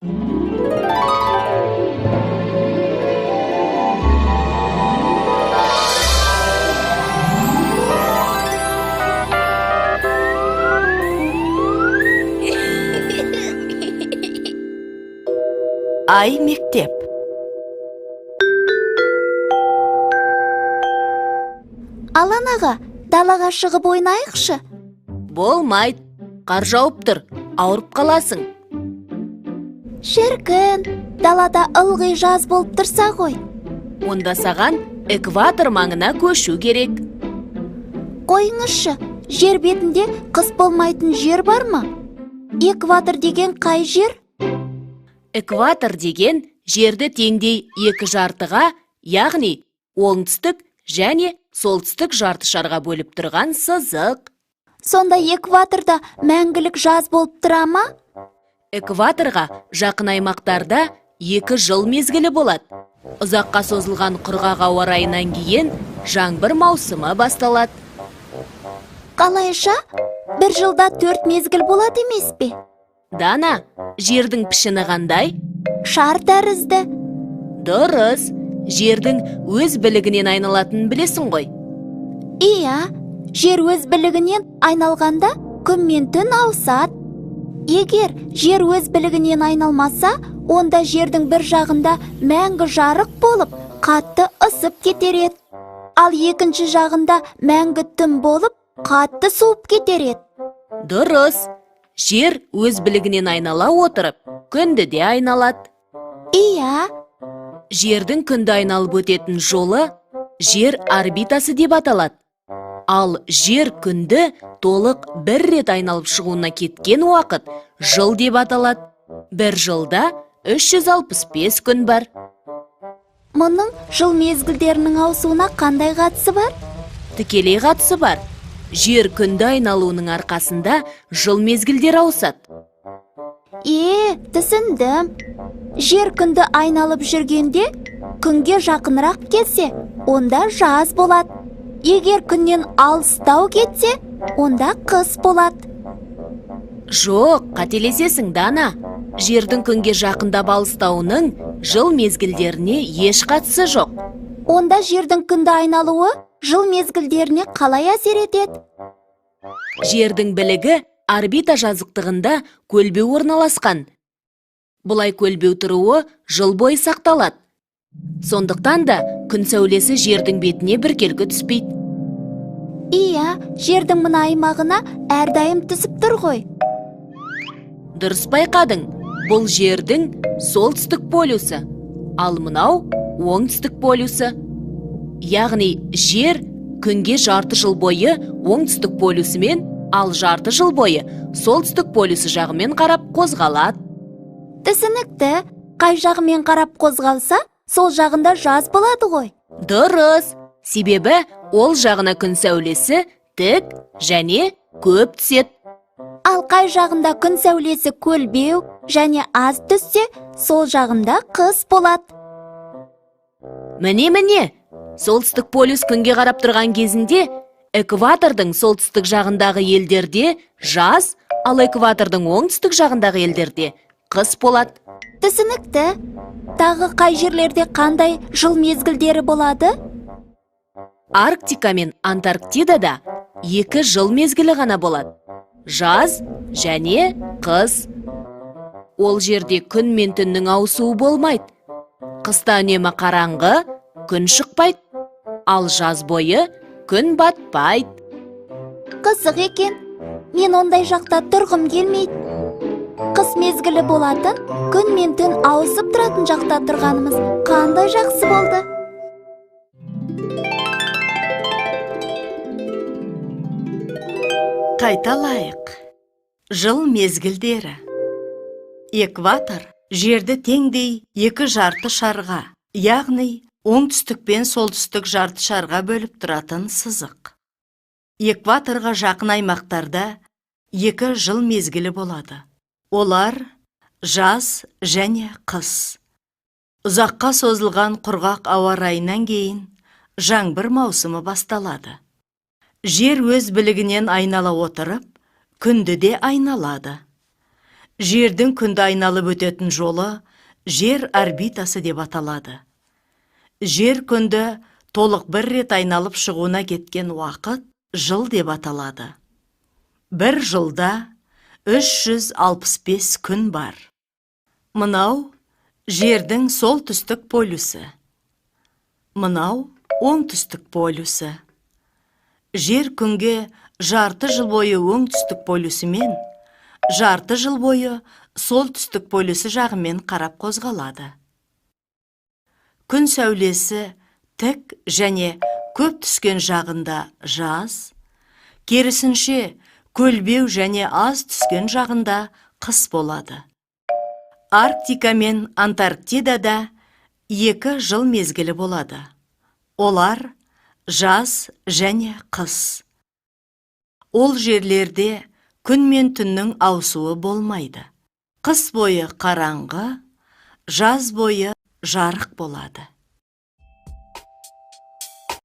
Ай мектеп. Алан аға, далаға шығып ойнайықшы. Болмайды, қар жауып тұр, ауырып қаласың. Шіркін, далада ылғи жаз болып тұрса ғой. Онда саған экватор маңына көшу керек. Қойыңызшы, жер бетінде қыс болмайтын жер бар ма? Экватор деген қай жер? Экватор деген жерді теңдей екі жартыға, яғни оңтүстік және солтүстік жарты шарға бөліп тұрған сызық. Сонда экваторда мәңгілік жаз болып тұра ма? Экваторға жақын аймақтарда 2 жыл мезгілі болады. Ұзаққа созылған құрғақ ауа райынан кейін жаңбыр маусымы басталады. Қалайша? Бір жылда 4 мезгіл болады емес пе? Дана, жердің пішіні қандай? Шар тәрізді. Дұрыс, жердің өз білігінен айналатынын білесің ғой. Иә, жер өз білігінен айналғанда күн мен түн ауысады. Егер жер өз білігінен айналмаса, онда жердің бір жағында мәңгі жарық болып, қатты ысып кетер еді. Ал екінші жағында мәңгі түн болып, қатты суып кетер еді. Дұрыс. Жер өз білігінен айнала отырып, күнді де айналады. Иә. Жердің күнді айналып өтетін жолы жер орбитасы деп аталады. Ал жер күнді толық бір рет айналып шығуына кеткен уақыт жыл деп аталады. Бір жылда 365 күн бар. Мұның жыл мезгілдерінің ауысуына қандай қатысы бар? Тікелей қатысы бар. Жер күнді айналуының арқасында жыл мезгілдері ауысады. Түсіндім. Жер күнді айналып жүргенде күнге жақынырақ келсе, онда жаз болады. Егер күннен алыстау кетсе, онда қыс болады. Жоқ, қателесесің, Дана. Жердің күнге жақындап алыстауының жыл мезгілдеріне еш қатысы жоқ. Онда жердің күнді айналуы жыл мезгілдеріне қалай әсер етеді? Жердің білігі орбита жазықтығында көлбеу орналасқан. Бұлай көлбеу тұруы жыл бойы сақталады. Сондықтан да күн сәулесі жердің бетіне біркелкі түспейді. Иә, жердің мына аймағына әрдайым түсіп тұр ғой. Дұрыс байқадың. Бұл жердің солтүстік полюсі, ал мынау оңтүстік полюсі. Яғни жер күнге жарты жыл бойы оңтүстік полюсімен, ал жарты жыл бойы солтүстік полюсі жағымен қарап қозғалады. Түсінікті. Қай жағымен қарап қозғалса, сол жағында жаз болады ғой. Дұрыс. Себебі ол жағына күн сәулесі тік және көп түседі. Ал қай жағында күн сәулесі көлбеу және аз түссе, сол жағында қыс болады. Міне-міне, солтүстік полюс күнге қарап тұрған кезінде экватордың солтүстік жағындағы елдерде жаз, ал экватордың оңтүстік жағындағы елдерде қыс болады. Түсінікті. Тағы қай жерлерде қандай жыл мезгілдері болады? Арктика мен Антарктидада 2 жыл мезгілі ғана болады. Жаз және қыс. Ол жерде күн мен түннің ауысуы болмайды. Қыста үнемі қараңғы, күн шықпайды. Ал жаз бойы күн батпайды. Қызық екен. Мен ондай жақта тұрғым келмейді. Қыс мезгілі болатын, күн мен түн ауысып тұратын жақта тұрғанымыз қандай жақсы болды. Қайталайық. Жыл мезгілдері. Экватор жерді теңдей екі жарты шарға, яғни оңтүстік пен солтүстік жарты шарға бөліп тұратын сызық. Экваторға жақын аймақтарда 2 жыл мезгілі болады. Олар жаз және қыс. Ұзаққа созылған құрғақ ауа райынан кейін жаңбыр маусымы басталады. Жер өз білігінен айнала отырып, күнді де айналады. Жердің күнді айналып өтетін жолы жер орбитасы деп аталады. Жер күнді толық бір рет айналып шығуына кеткен уақыт жыл деп аталады. Бір жылда 365 күн бар. Мынау жердің солтүстік полюсі. Мынау оңтүстік полюсі. Жер күнге жарты жыл бойы оңтүстік полюсімен, жарты жыл бойы солтүстік полюсі жағымен қарап қозғалады. Күн сәулесі тік және көп түскен жағында жаз, керісінше көлбеу және аз түскен жағында қыс болады. Арктика мен Антарктидада 2 жыл мезгілі болады. Олар жаз және қыс. Ол жерлерде күн мен түннің ауысуы болмайды. Қыс бойы қараңғы, жаз бойы жарық болады.